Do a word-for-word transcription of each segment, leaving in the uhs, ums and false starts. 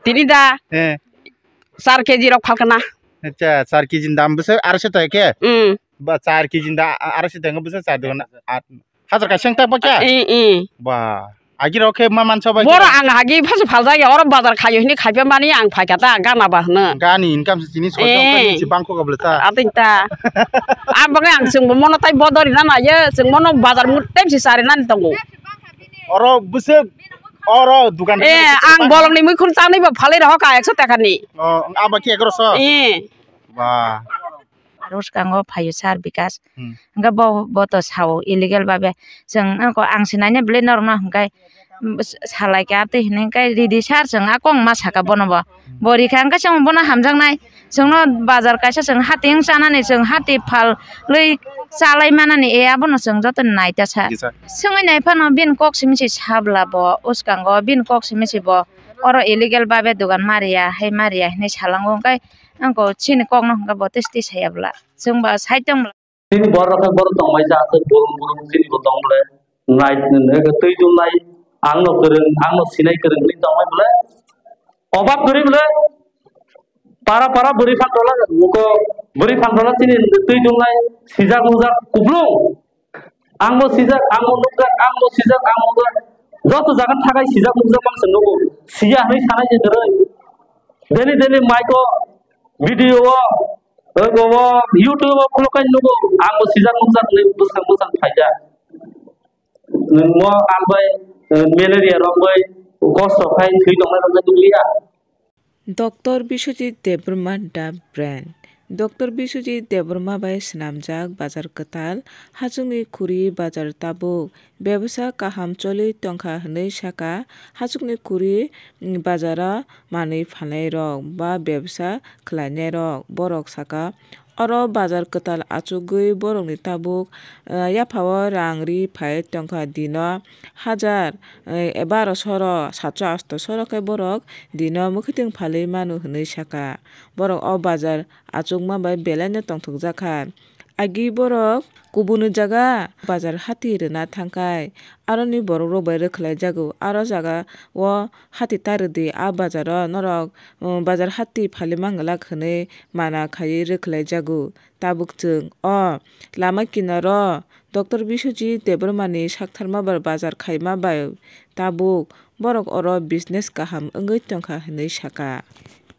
Tini da. Eh. Char K G rok phalkana. Acha, char K G ni dam bwswk arso taka khe? Hmm. Ba char K G ni da arso taka bwswk char dogan. Hajar kaisa wng tak ba kya? Eh, eh. Ba, agi rok khe ma mansa bai. Boro ang agi phasu phaljak ya, oro bazar khayo hini khaipya mani ang phaikha ta, gana ba hwno. Gani income se chini soi tong khe, eh, chini bangkho ka bwlwsa. Ating ta. Ang bagwi ang chwng bo mono tai bodori na nayo, chwng mono bazar mutem se sari nani tongo. Oro bwswk, oro dukan. Eh, ang bolong ni muikhun chanwi ba phalwi rohor ka ekso taka ni. Oh, aba khe egaroso? Eh. Ba. Aro swkango phaio sir Bikas. Hmm. Hwnkhe bo, bo to sao illegal babe. Chwng ako ang sinai ne belai norok no hwnkhe, mm, s-, salai kha tei hinwi hwnkhe ridi sir chwng a kok ma saka bono bo. Hmm. Bo rikha hwnkhe chwng bono hamjaknai. Chwngno bazar kaisa chwng hati wng chanani chwng hati phalwi chalai manani e abono chwng joto naita sa. Yes, sir. Swngwi nai phano bini kok simi se sabla bo uskango bini kok simi se bo oro illegal babe dogan mariya hai mariya hinwi salango hwnkhe. Angko chini kokno hwnkha bo testi saya bwla. Chwng ba side tong bwla. Chini borok khe borok tongmai ja aswk burum burum chini bo tong bwle. Nai nai twi dum nai ang no kwrwng ang no sinai kwrwng ni tongmai bwle. Obab kwrwi bwle. Para para bwrwi phan tola uko bwrwi phan tola chini twi dum nai sijak nujak kuplung. Ang bo sijak, ang bo nukjak, ang bo sijak, ang bo nukjak. Joto jaga thakai sijak nukjak bangsa nugo. Siya hwnwi sanai je kwrwi. Daily daily mic o, video o, ego o, YouTube o khuloknai nugo. Ang bo sijak nukjak hwnwi bwskang bwskang phaijak. Nwng mo ang bai, eh, malaria rok bai kosto khai thwi tongnai rok bai nukliya. Doctor Biswajit Debbarma, the brand. Doctor Biswajit Debbarma bai swnamjak bazar kwtal, hachwkni khuri bazar tabuk bebsa kaham choli tongkha hwnwi sakha. Hachwkni khuri, mm, bazaro manwi phalnairok ba bebsa khlainairok borok sakha. Oro bazar kwtal achugwi borokni tabuk, eh, yaphao rang ri phai tongkha dino hajar, eh, baro soro, satso asto soro khe borok dino mwkhwtwng phalwi mano hwnwi sakha. Borok o bazar achukma bai belai no tongthokjak kha. Agi borok kubuni jaga bazar hati rwna thangkhai, aroni borok rok bai rwkhlai jago. Aro jaga o hati ta rwdi, a bazar o norok, um, bazar hati phalwi manglak hwnwi mana khaiwi rwkhlai jago. Tabuk chwng o lama kinaro Doctor Biswajit Debbarmani saktharma bar bazar khaima bai tabuk borok oro business kaham wngwi tongkha hwnwi sakha.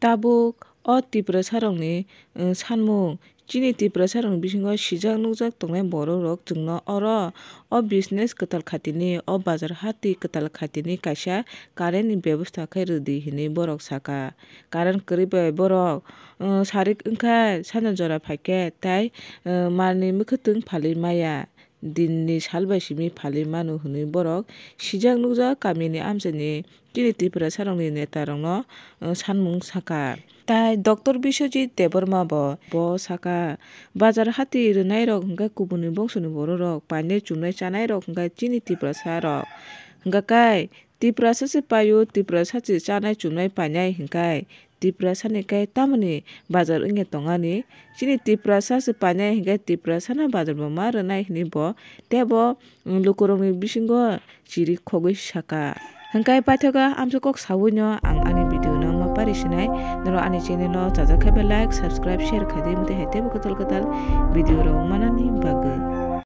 Tabuk o Tiprasarokni, um, sanmung, chini Tiprasarokni bisingo sijak nukjak tongnai borokrok chwngno oro o business kwtal khatini, o bazar hati kwtal khatini kaisa currentni bebosta khe rwdi hwnwi borok sakha. Current kwrwi bai borok, uh, sarik wngkha sana jora phaikhe tei, uh, malni mwkhwtwng phalwi maya, dinni sal bai simi phalwi mano hwnwi borok sijak nukjak kamini amchaini chini Tiprasarokni netarokno, uh, sanmung sakha. Tai Doctor Biswajit Debbarma bo, bo sakha, bazar hati rwnairok hwnkhe kubuni bongsoni bororok, painai chumnai chanairok hwnkhe chini Tiprasarok. Hwnkha kai, Tiprasa se paio, Tiprasa se chanai chumnai painai hinkai Tiprasa ni kai tamoni bazar wngya tongani. Chini Tiprasa se painai hinkai Tiprasa no bazar bo ma rwnai hinwi bo tebo, mm, lukurokni bisingo chiri khogwi saka. Hinkai paithago amsa kok sawi no ang ani video no ma pari sinai. Norok ani channel no chajak khe bai like, subscribe, share khai di, mutwi hai tebo kwtal kwtal video rok manani bagwi.